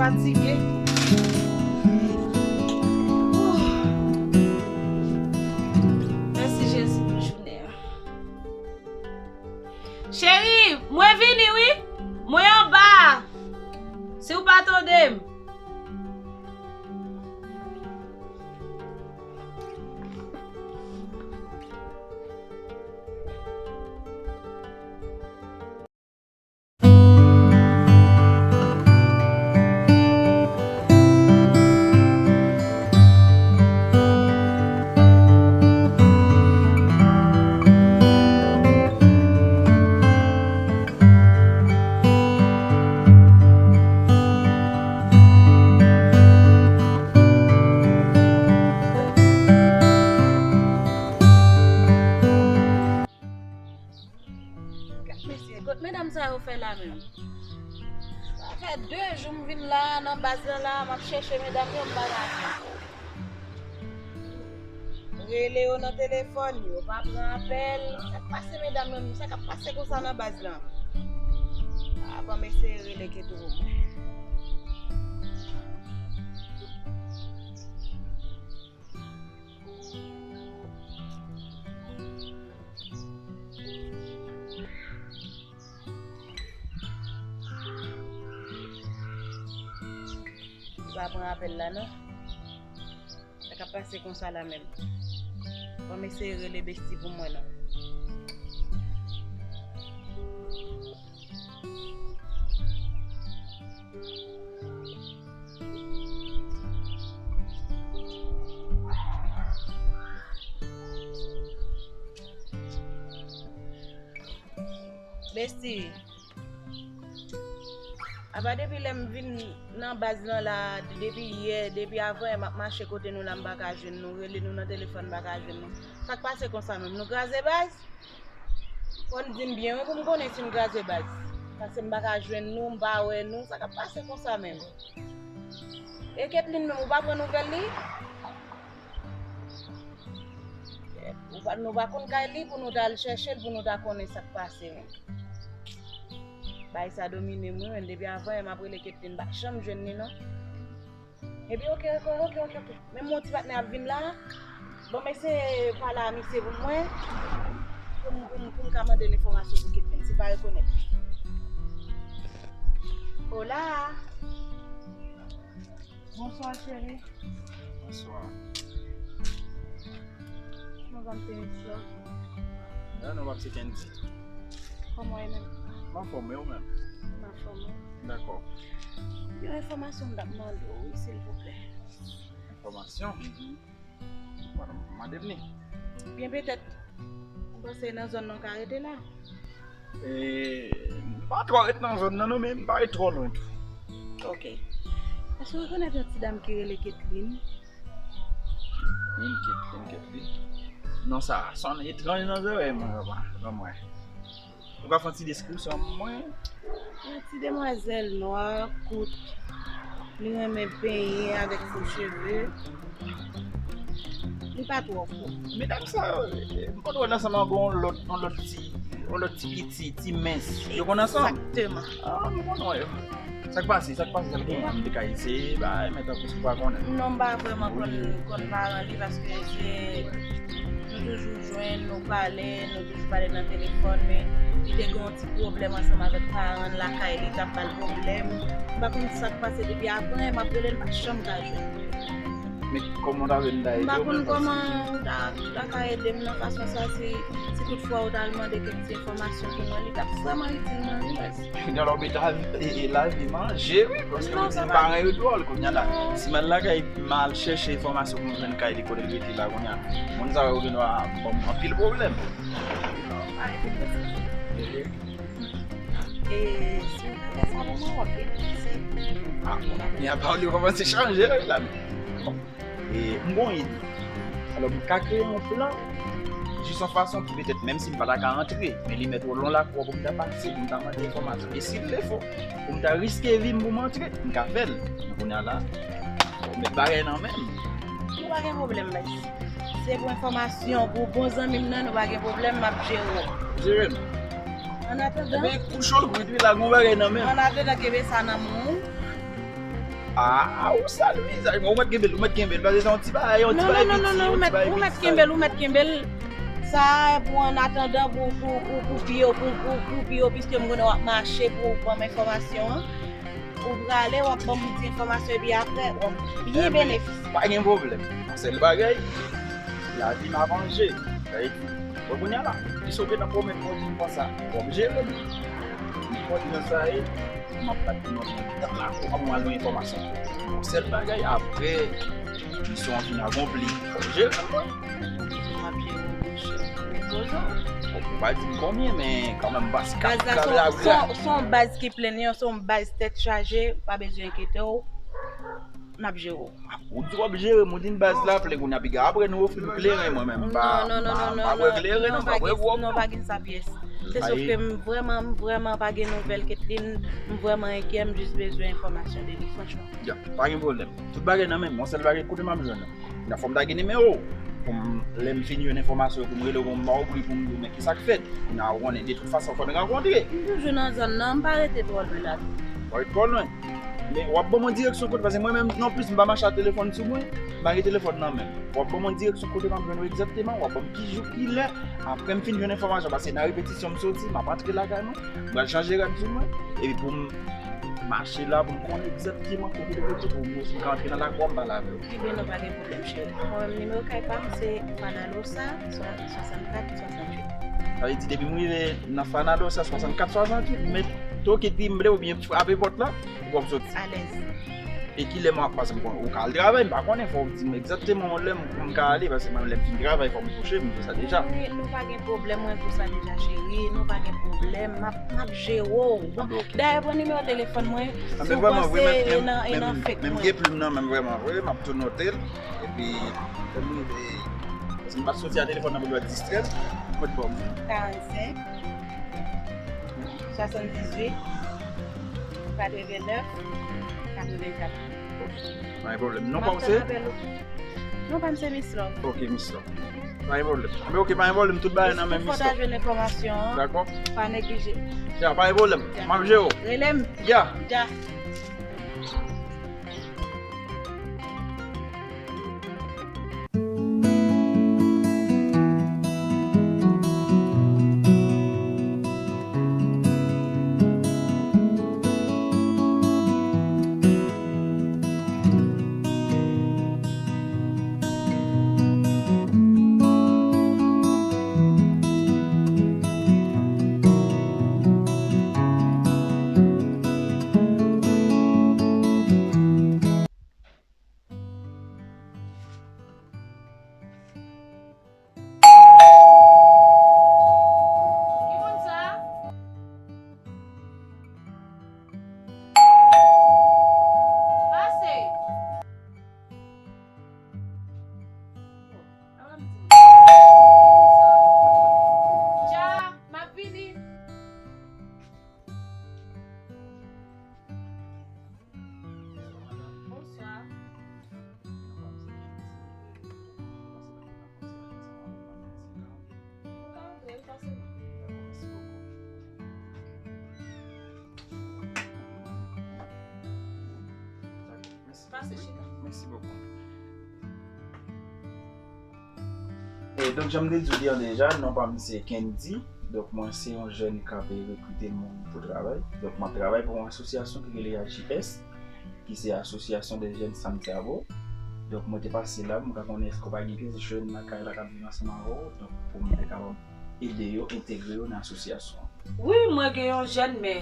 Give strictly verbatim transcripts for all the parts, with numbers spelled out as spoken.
Fatige. Mèsi Jezi pou jounen an. Cheri, mwen vini wi. Mwen anba a. Si w pa tande m. Gad mesye, kot medam sa yo fè la menm? Sa fè de jou m vin la, nan baz lan la, m ap chèche medam yo, m pa ka jwenn. M rele yo nan telefòn, yo pa pran apèl. Sa k pase medam yo menm? Sa k ap pase konsa nan baz lan? A, ban m eseye rele Ketou pou mwen. Li pa pran apèl la non. Sa k ap pase konsa la menm? Ban m eseye rele Besti pou mwen non. Besti. Apa depi lè m vin nan baz lan la, depi yè, depi avan yè, m ap mache kote nou la, m pa ka jwenn nou, rele nou nan telefòn, m pa ka jwenn nou. Sa k pase konsa menm? Nou kraze baz? Fò n di m byen wi pou m konnen si n kraze baz. Paske m pa ka jwenn nou, m pa wè nou. Sa k ap pase konsa menm? E Ketline menm, ou pa pran nouvèl li? Ou pa, nou pa konn kay li pou nou ta al chèche l, pou nou ta konnen sa k pase menm. Bagay sa domine m wi, men depi avan yè m ap rele Ketline, m pa janm jwenn li non. Epi oke, oke, oke, oke, oke. Menm yon ti patnè ap vin la. Bon, m eseye pale a misye pou mwen. Pou m, pou m, pou m ka mande l enfòmasyon pou Ketline, si l pa rekonèt li. Hola. Bonswa, cheri. Bonswa. Kòman w ap se Kendy? Kòman w ye menm? M anfòm, e ou menm? M anfòm wi. Dakò. Yon enfòmasyon m t ap mande w wi, silvouplè. Enfòmasyon? Mhm. Bon, mande m li. Byen petèt, m panse nan zòn nan w ka rete la. E, m pa twò ret nan zòn nan non, men m pa ret twò lwen tou. Ok. Èske w rekonèt yon ti dam ki rele Ketline? Min Ketline, Ketline. Non sa sonn etranj nan zòrèy mwen, papa. Ban mwen. Ou ka fè yon ti deskripsyon pou mwen? Yon ti demwazèl nwa, kout. Li renmen penyen avèk fo cheve. Li pa twò gwo. Medam sa yo, eh, m konn wè l ansanm ak yon lòt, yon lòt ti, yon lòt ti piti, ti mens. Yo konn ansanm? Egzakteman. Ah, m konn wè yo. Sa k pase? Sa k pase? Sa k gen? M te ka eseye bay, men tankou si w pa konnen. Non, m pa vrèman konn, konn paran li, paske se, nou toujou jwenn, nou pale, nou toujou pale nan telefòn, men li te gen yon ti pwoblèm ansanm avèk paran l lakay li, t ap ba l pwoblèm. M pa konn sa k pase depi avan, m ap rele l, m pa janm ka jwenn li. Men kòman w ta vle m ta ede w menm? M pa konn kòman w ta, w ta ka ede m nan fason sa, si, si toutfwa w ta al mande kèk ti enfòmasyon pou mwen, li t ap vrèman itil mwen wi, baz. Gen lòpital e, e lavi manje wi, paske m di m pa gen ritwal kounye a la. Si m al lakay m al chèche enfòmasyon pou m jwenn kay li kote l rete la kounye a, moun sa yo gen dwa ban m anpil pwoblèm. E, e, si w Ah, bon, men apa w kòmanse chanje la. Bon. E m gon ide. Alò, m ka kreye yon plan, jis yon fason pou petèt, menm si m pa ta ka antre, men li mèt yon lon lakou pou m ta pase, pou m ta mande enfòmasyon. E si l te fo, pou m ta riske vi m pou m antre, m ka fè l. Men kounye a la, ou met bagay nan men m. Nou pa gen pwoblèm, baz. Se pou enfòmasyon, pou bon zanmi m nan, nou pa gen pwoblèm, m ap jere w. Jere m. An atandan. Ebyen, kou cho l kwit wi, la gon bagay nan men m. An atandan, kenbe sa nan men w. Ah, ou sa l wi, sa, ou mèt kenbe l, ou mèt kenbe l, paske se yon ti bagay, yon ti bagay piti, yon ti bagay piti. Non, non, non, non, ou mèt kenbe l, ou mèt kenbe l. Sa pou an atandan, pou, pou, pou, pou pi yo, pou, pou, pou pi yo, piske m konnen w ap mache pou, pou ban m enfòmasyon an. Ou prale, w ap ban m ti enfòmasyon, epi apre, w ap byen benefisye. Pa gen pwoblèm. Yon sèl bagay, lavi m ap anje. Sa vle di, bon, kounye a la, piske w gentan pwomèt mwen di m konsa, w ap jere m. M konn jan sa ye, m ap bat pou mwen, m ap mwen al yon enfòmasyon. Yon sèl bagay, apre, misyon an fin akonpli. W ap jere m, mwen. M ap jere w, monchè. Mèt poze w. Bon, ou pa di m konbyen, men kanmenm, baz k ap, baz la, se yon, se yon baz ki plennyen, se yon baz tèt chaje, pa bezwen enkyete w. N ap jere w. Ou di w ap jere m, ou di m baz la plen, kounye a piga apre nou ofri m kleren, mwen menm m pa, m pa, m pa bwè kleren non, m pa bwè gwòg non. Non, pa gen sa pyès. Se sof ke m vrèman, m vrèman pa gen nouvèl Ketline, m vrèman enkyè, m jis bezwen enfòmasyon de li, franchman. Ya, pa gen pwoblèm. Tout bagay nan men m, yon sèl bagay kote m ap jwenn ou. Nan fò m ta gen nimewo w. Pou m, lè m fin jwenn enfòmasyon yo, pou m rele w, pou m ba w pri, pou m di w, men kisa k fèt? Kounye a ou konnen, de tout fason, fò n rankontre. M toujou nan zòn nan, m pa rete twò lwen la tou. Pa rete twò lwen. Men w ap ban m yon direksyon kote, paske mwen menm non plis, m pa mache ak telefòn sou mwen, m pa gen telefòn nan men m. W ap ban m yon direksyon kote m ap jwenn ou egzakteman, w ap ban m ki jou, ki lè, apre m fin jwenn enfòmasyon, paske nan repetisyon m soti, m ap antre lakay mwen, m pral chanje rad sou mwen, epi pou m mache la, pou m konnen egzakteman kote w rete, pou mwen si m ka antre nan lakou a, m pale avè w. Ebyen, non, pa gen pwoblèm, cheri. Mwen menm, nimewo kay pa m, se Fanalosa, swa-, swasannkat, swasannwit. Sa vle di, depi m rive nan Fanalosa, swasannkat, swasannwit, m met toke timbre oubyen frape pòt la, ou pran m soti. Alèz. E kilè m ap pase, m konnen ou ka al travay, m pa konnen, fò w di m egzakteman yon lè m, pou m ka ale, paske mwen, lè m fin travay, fò m kouche, m di sa deja. Wi, nou pa gen pwoblèm, mwen di w sa deja, cheri, nou pa gen pwoblèm, m ap, m ap jere w. Dayè, pran nimewo telefòn mwen, si w panse e nan, e nan fake mwen. Men m gen plim nan men m vrèman vre, m ap tou note l, epi, lè m rive, si m pa t soti a telefòn nan pou l pa distrè m, mwen t ba w. Karannsenk. Swasanndizuit, katrevennnèf, katrevenkat. Pa gen pwoblèm. Non pa w se? Non pa m se Miss Love. Ok, Miss Love. Pa gen pwoblèm. Anben ok, pa gen pwoblèm. Tout bagay nan men Miss Love. Jis pou fò ta jwenn enfòmasyon an. Dakò. Pa neglije. Ya, pa gen pwoblèm. Ya. M ap jere w. Rele m. Ya. Ya. Ki moun sa? Pase. Dja, m ap vini. Bonswa. Ou ka antre, pase. Pase chita. Mèsi bokou. E, donk, jan m te di w li an deja, non pa m se Kendy. Donk, mwen se yon jèn k ap rekrite moun pou travay. Donk, m ap travay pou yon asosyasyon ki rele A J S, ki se Association des Jeunes Santiago. Donk, mwen te pase la pou m ka konnen èske w pa gen kèk jèn lakay la k ap viv ansanm avè w, donk, pou m te kapab ede yo entegre yo nan asosyasyon an. Wi, mwen gen yon jèn, men,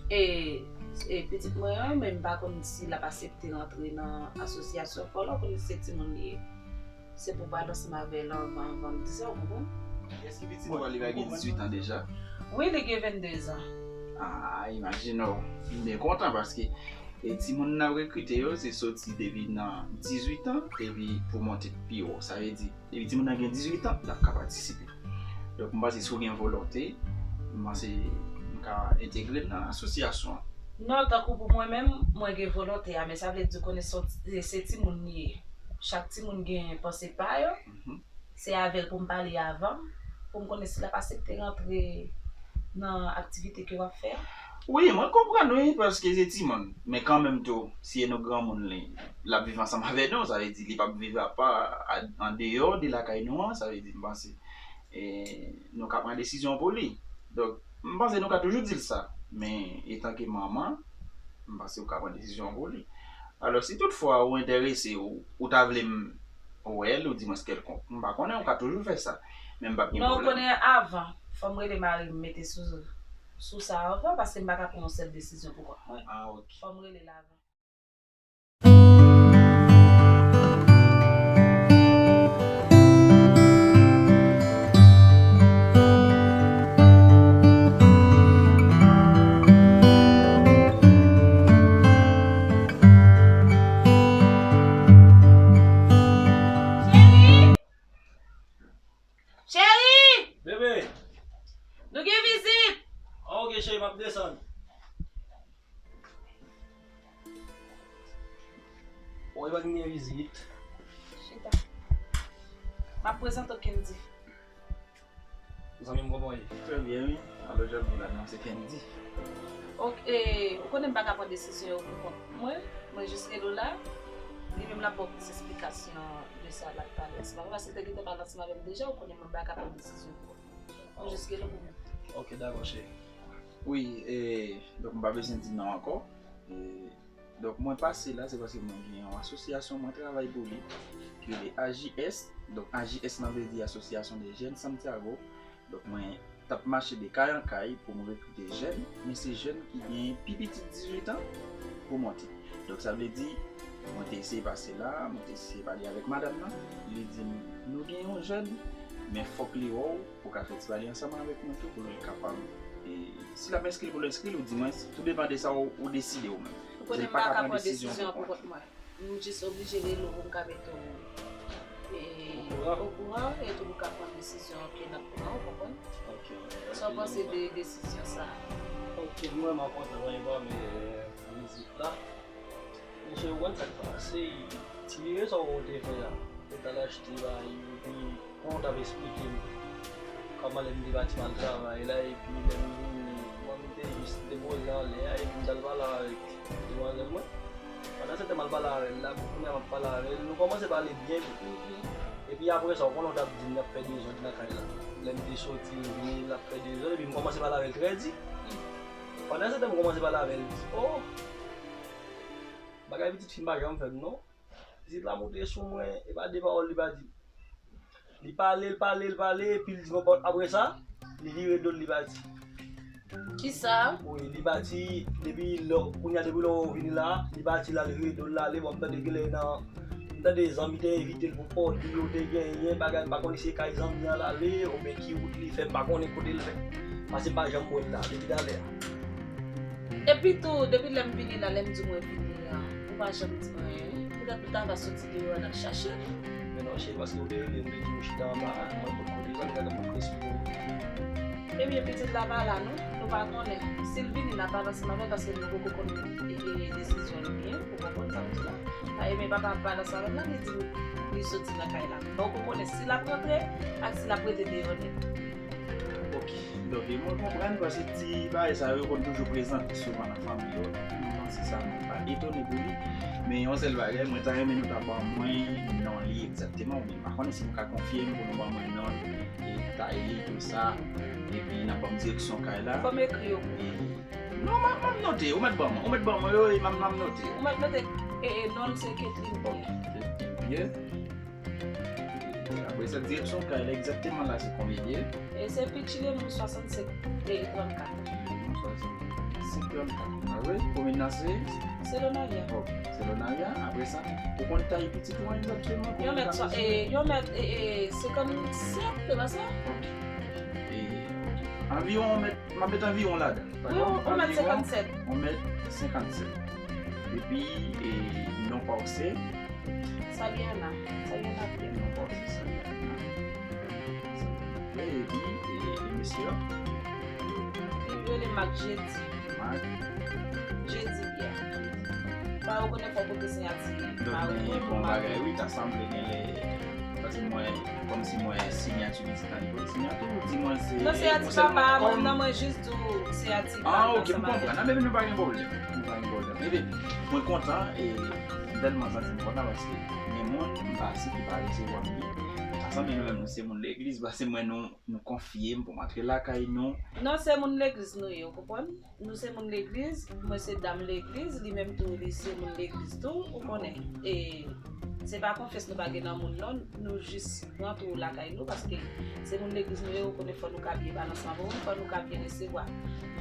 e, e pitit mwen an, men m pa konn si l ap aksepte rantre nan asosyasyon. Fò lè w konn se timoun li ye. Se pou w pale ansanm avè l anvan, anvan l di sa, w konprann? Èske pitit ou a li pa gen dizuit an deja? Wi, li gen venndezan. Ah, imajine w, m byen kontan paske e timoun n ap rekrite yo, se soti depi nan dizuit an, epi pou monte pi wo. Sa vle di, depi timoun nan gen dizuit an, l ap ka patisipe. Donk, m panse si w gen volonte, m panse m ka entegre l nan asosyasyon an. Non, tankou pou mwen menm, mwen gen volonte a, men sa vle di, konnen se, se timoun li ye. Chak timoun gen panse pa yo. Mhm. Se avè l pou m pale avan, pou m konnen si l ap aksepte rantre nan aktivite ke w ap fè a. Wi, mwen konprann wi, paske se timoun. Men kanmenm tou, si e nou granmoun li, l ap viv ansanm avè nou, sa vle di li p ap viv apa, a, andeyò de lakay nou an, sa vle di m panse, e, nou ka pran desizyon pou li. Donk, m panse nou ka toujou di l sa. Men, etanke manman, m panse ou ka pran desizyon pou li. Alò, si toutfwa ou enterese, ou, ou ta vle m wè l, ou di mwen kèlkonk. M pa konnen, ou ka toujou fè sa. Men m p ap gen pwoblèm. Non, ou konnen avan, fò m rele mari m mete sou, sou sa avan, paske m pa ka pran yon sèl desizyon pou kont mwen. Ah, ok. Fò m rele l avan. Cheri! Cheri! Bebe! Nou gen vizit! Ah, ok, cheri, m ap desann. Wi, pa gen vizit. Chita. M ap prezante w Kendy. Zanmi m, kòman w ye? Trè byen, wi. Alò, jan m di la, non, se Kendy. Ok, ou konnen m pa ka pran desizyon yo pou kont mwen. Mwen jis rele w la. Li menm l ap ba w plis esplikasyon de sa l ap pale ansanm avè w. Paske l te gentan pale ansanm avè m deja, ou konnen mwen m pa ka pran desizyon pou kont mwen. Mwen jis rele w pou mwen. Ok, dakò, cheri. Wi, e, donk m pa bezwen di non ankò. E, Donk, mwen pase la, se paske mwen gen yon asosyasyon mwen travay pou li, ki rele A J S. Donk, A J S lan vle di Association des Jeunes Santiago. Donk, mwen t ap mache de kay an kay pou m rekrite jèn, men se jèn ki gen pi piti dizuit an pou monte. Donk, sa vle di, mwen te eseye pase la, mwen te eseye pale avèk madanm nan, li di m, nou gen yon jèn, men fòk li wè w, ou ka fè ti pale ansanm avèk mwen tou pou l kapab, e, si l ap enskri l, pou l enskri l, ou di mwen, tou depann de sa ou, ou deside ou menm. Ou konnen m pa ka pran desizyon pou kont mwen. M jis oblije rele w pou m ka mete w, e, okouran, e tou pou w ka pran desizyon ke n ap pran, ou konprann? Ok, ok. Sa w panse de desizyon sa a? Ok, m vrèman kontan, vrèman, e, vizit la. Mesye, ou konn sa k pase, ti rezon ou te fè a, ou t al achte bay, epi kòman w t ap esplike m kòman lè m te pati m al travay la, epi lè m vini, mwen m te jis depoze anlè a, epi m t al pale avèk demwazèl mwen. Pandan se tan m al pale avè l la, bon, kounye a m ap pale avè l, nou kòmanse pale byen, epi apre sa, ou konnen w t ap di m n ap fè dezòd nan kay la. Lè m te soti, m vini, l ap fè dezòd, epi m kòmanse pale avè l trè di. Pandan se tan m kòmanse pale avè l, di, oh! Bagay pitit fi m pa janm fè m non. Pitit la monte sou mwen, e pa de pawòl li pa di. Li pale, l pale, l pale, epi l di m, apre sa, li vire do l, li pati. Kisa? Wi, li pati, depi lè, kounye a, depi lè w vini la, li pati, l al vire do l, l ale, bon, m tande genlè nan, m tande zanmi te envite l pou pòdi, yo te genyen, bagay, m pa konn si se kay zanmi an l ale, oubyen ki wout li fè, m pa konnen kote l fè. Paske m pa janm wè l la, depi talè a. Epi tou, depi lè m vini la, lè m di w mwen vini an, ou pa janm di m anyen. Poutèt ou ta va soti deyò a, n ap chache l. Men non, cheri, paske ou te rele m, te di m chita anba a, mwen tout kote, sa, m gade mwen presi pou ou. Ebyen, pitit la pa la, non. Nou pa konnen. Si l vini, n ap pale ansanm avè l, paske nou poko konn, e, e, desizyon li pran, ou konprann sa m di la. A, e, men papa ap pale ansanm avè l la, li di li soti nan kay la. Donk, ou konnen si l ap rantre ak si l ap rete deyò nèt. Ok. Donk, e mwen konprann, paske ti bagay sa yo konn toujou prezante souvan nan fanmi yo. Mwen panse sa, mwen pa etone pou li. Men yon sèl bagay, mwen ta renmen nou ta ban mwen non li egzakteman, oubyen m pa konnen si nou ka konfye m pou nou ban mwen non l, e tay li, tou sa, epi n ap ban m direksyon kay la. Fò m ekri yo pou ou. E, non, m ap, m ap note, ou mèt ban mwen, ou mèt ban mwen yo, e m ap, m ap note. Ou mèt note, e, e, non l se Ketline Pierre. Ok, Ketline Pierre. Apre sa, direksyon kay la egzakteman la se konbyen li ye? E se Pichilemon swasannsenk e trannkat. Pichilemon swasannsenk trannkat. Apre, komin nan se? Se Lonavya. Ok, se Lonavya. Apre sa, ou konn tay pitit ou an egzakteman? Yon mèt swa-, e, yon mèt, e, e, senkannsèt, se pa sa? Ok. E, ok. Anviwon, yon mèt, m ap met anviwon ladan l. Wi, yon mèt senkanntsèt. Yon mèt senkanntsèt. Epi, e, non pa w se? Sabiana. Sabiana Pierre. Non pa w se Sabiana. Epi, e, e mesye a? Li rele Marc Jedi. Marc. Jedi Pierre. Pa ou konnen fò pote siyati. Donk, men bon bagay, wi, ta sanble genlè. Paske mwen, kòmsi mwen siyati pitit la, li pot siyati, ou di mwen se. Non, siyati papa, mwen, non, mwen jis di w siyati papa. Ah, ok, m konprann. Nan, men nou pa gen pwoblèm. Nou pa gen pwoblèm. Ebyen, mwen kontan, e m tèlman santi m kontan paske gen moun m pase ki pa resevwa m byen. Sa sanble nou menm, nou se moun legliz, paske mwen, nou, nou konfye m pou m antre lakay nou. Non, se moun legliz nou ye, ou konprann? Nou se moun legliz, mwen se dam legliz, li menm tou li se moun legliz tou, ou konnen. E se pa konfyans nou pa gen nan moun non, nou jis rantre lakay nou paske se moun legliz nou ye, ou konnen fò nou ka byen balans anba moun, fò nou ka byen resevwa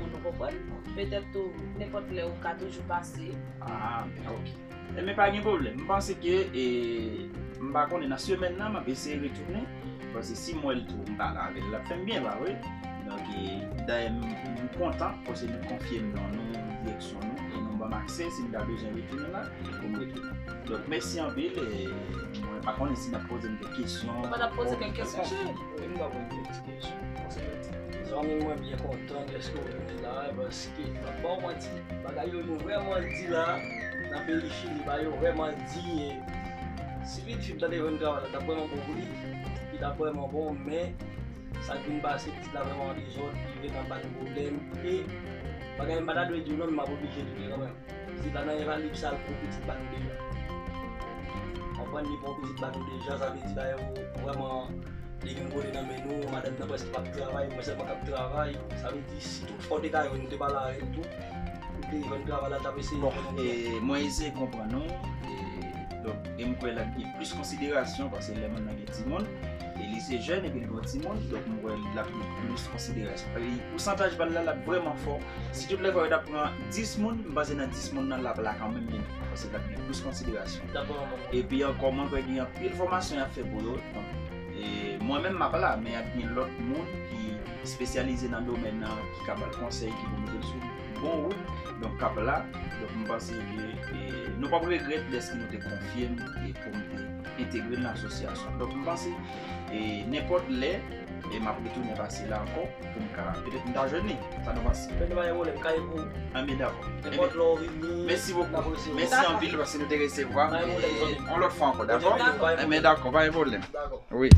moun, ou konprann? Petèt tou, nenpòt lè ou ka toujou pase. Ah, ok. Ebyen, pa gen pwoblèm. M panse ke, e, m pa konnen nan semèn nan, m ap eseye retounen. Paske si m wè l tou, m pale avè l, l ap fè m byen, pa vre? Donk, e, dayè, m, m kontan, paske nou konfye m nan nou direksyon nou, e nou ban m aksè, si m ta bezwen retounen la, pou m retounen. Donk, mèsi anpil, e, mwen pa konnen si n ap poze m kèk kesyon. Ou pa t ap poze kèk kesyon, cheri? Wi, m t ap poze kèk ti kesyon. Paske, zanmi mwen byen kontan dèske w vini la, paske, m ap ba w manti. Bagay yo nou vrèman di la, nan peyi Chili, bagay yo vrèman di, e, si pitit fi m ta te jwenn travay la, t ap vrèman bon pou li, li t ap vrèman bon, men, sa k vin pase, pitit la vrèman an dezòd, li vin ap ba nou pwoblèm, e, bagay m pa ta dwe di w non, men m ap oblije di w li kanmenm. Pitit la nan envalib sa l pran pitit ba nou deja. Konprann li pran pitit ba nou deja, sa vle di bagay yo vrèman li gen kole nan men nou, madanm nan prèske p ap travay, mwen sèlman k ap travay. Sa vle di si tout fwa w te ka jwenn ou te pale avè l tou, ou te jwenn travay la, l t ap eseye jwenn yon. Bon, e, mwen eseye konprann ou, e, donk, e m kwè l ap gen plis konsiderasyon, paske lè moun nan gen timoun, e li se jèn epi l gen yon timoun, donk m kwè l ap gen plis konsiderasyon. E pousantaj pa l la, l ap vrèman fò. Si tout lè fwa yo t ap pran dis moun, m panse nan dis moun nan l ap la kanmenm li menm, paske l ap gen plis konsiderasyon. Epi ankò, mwen kwè gen anpil fòmasyon y ap fè pou yo. Donk, e mwen menm m ap la, men y ap gen lòt moun ki espesyalize nan domèn nan, ki ka ba l konsèy, ki pou mete l sou bon wout, donk k ap la. Donk m panse ke, e, nou p ap regrèt dèske nou te konfye m e pou m te entegre l nan asosyasyon. Donk m panse, e, nenpòt lè, e m ap retounen pase la ankò pou m ka, petèt m ta jwenn li. Sa nou panse? Petèt pa gen pwoblèm, kay pou ou. Anben dakò. Nenpòt lè w vini. Mèsi bokou. Mèsi anpil paske nou te resevwa m. E yon lòt fwa ankò, dakò? Anben dakò, pa gen pwoblèm. Wi.